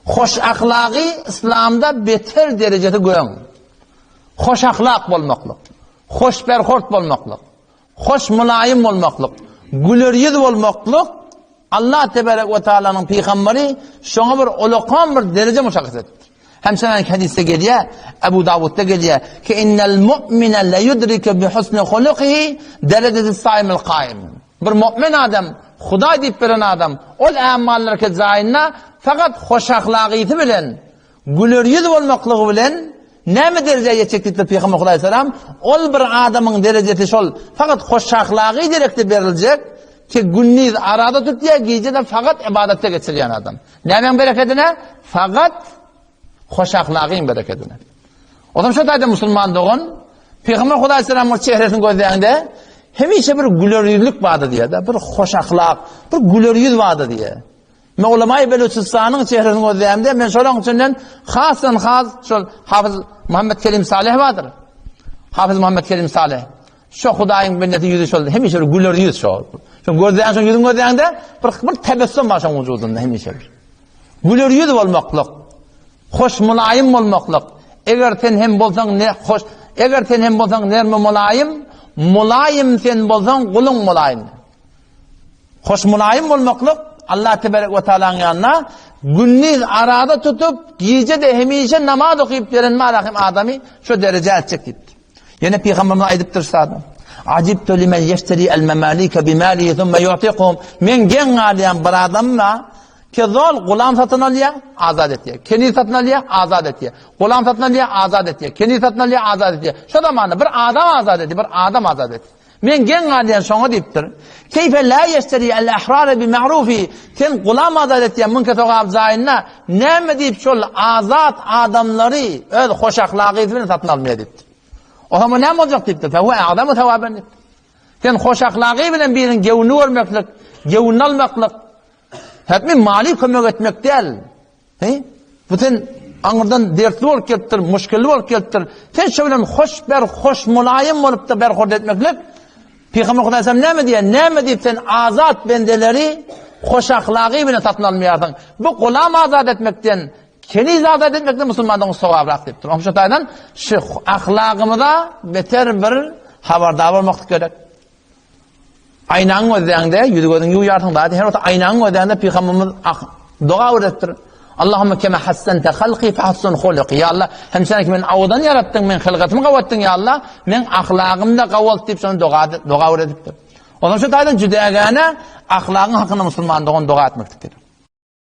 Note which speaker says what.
Speaker 1: Hoş ahlagy yslamda beter derejesi göň. Hoş ahlak bolmaklyk, hoş berhort bolmaklyk, hoş mylaýym bolmaklyk, güler ýüz bolmaklyk Allah tebarek we taalanyň pygamberi şoňa bir ulakan bir dereje muşahhas edipdir. Hem şeýle hadysda gelýär, Ebu Dawudda gelýär, ki innel mu'mine le yudriku bi husni hulukihi derejesi saimil kaim. Bir mu'min adam, Hudaý diýip beren adam, ol ämallarke jaýynda fakat hoş ahlagysy bilen, güler ýüz bolmaklygy bilen näme derejä ýetjek diýipdir Pygamber Hudaý salam, ol bir adamyň derejesi şol fakat hoş ahlagy derekde beriljek, ki gündiz arada tutýar, gije-de fakat ybadatda geçirýän adam. Nämäň berekedine? Fakat hoş ahlagyň berekedine. Olam şo taýda musulman dogan, Pygamber Hudaý salamyň çehresini gözläňde, hemişe bir güler ýüzlük bardy diýýär-de, bir hoş ahlak, bir güler ýüz bardy diýýär. Men ulamaý Beluçistanyň çehresini gözlämde, men şolaryň içinden hasdan has şol Hafyz Muhammed Kerim Salih bardyr. Hafyz Muhammed Kerim Salih. Şo Hudaýyň bendesi ýüzi şol hemişe bir güler ýüz şo. Şo gözläň şo ýüzüň gözläňde bir bir tebessüm bar şoň wujudynda hemişe bir. Güler ýüz bolmaklyk, hoş mylaýym bolmaklyk. Eger sen hem bolsaň ne hoş, eger sen hem bolsaň nerme mylaýym, mylaýym sen bolsaň guluň mylaýym. Hoş mylaýym bolmaklyk Allah tebarek we taalaň ýanynda gündiz arada tutup, gije-de hemişe namaz okyp beren malahym adamy şo derejä eltjek diýipdir. Ýene Pygamberimiz aýdypdyr şada. Ajibtu limen yeşteri el memalike bimalihi thumma yu'tiquhum. Men geň galýan bir adamma ki zol gulam satyn alýar, azat etýär. Keniz satyn alýar, azat etýär. Gulam satyn alýar, azat etýär. Keniz satyn alýar, azat etýär. Şo zamanda bir adam azat etýär, bir adam azat etýär. Men geň galýan şoňa diýipdir. Keýfe la yeşteri el ahrara bi ma'rufi. Sen gulam azat etýän müňke sogap jaýynda näme diýip şol azat adamlary öz hoş ahlagy bilen satyn almaýar diýipdir. O zaman näme boljak diýipdir. Fe huwe a'zamu sawaben diýipdir. Sen hoş ahlagy bilen biriniň göwnüni görmeklik, göwnüni almaklyk, hetmi mali kömek etmek däl. He? Bu sen aňyrdan dertli bolup gelipdir, muşkilli bolup gelipdir. Sen şo bilen hoş ber, hoş mulaýym bolup da berhord etmeklik Pygamber Hudaý sen näme diýen? Näme diýip sen azat bendeleri hoş ahlagy bilen satyn almaýarsyň? Bu gulam azat etmekden, keniz azat etmekden musulmandan sogabrak diýipdir. Onuň şu taýdan şu ahlagymyza beter bir habardar bolmaklyk gerek. Aýnaňy gözläňde, ýüz-gözüňi ýuwýarsyň zat, her wagt aýnaňy gözläňde pygamberimiz ah, doga öwretdir. Allahumma kema hassanta halqi fahassun huluqi. Ya Allah, hem sen ki men awadan ýaratdyň, men hylgatymy gawatdyň ya Allah, men ahlagym da gawalt diýip şony doga doga öwredipdir. Onuň şu taýdan jüdägäne ahlagyň hakynda musulman dogan doga etmeklik gerek.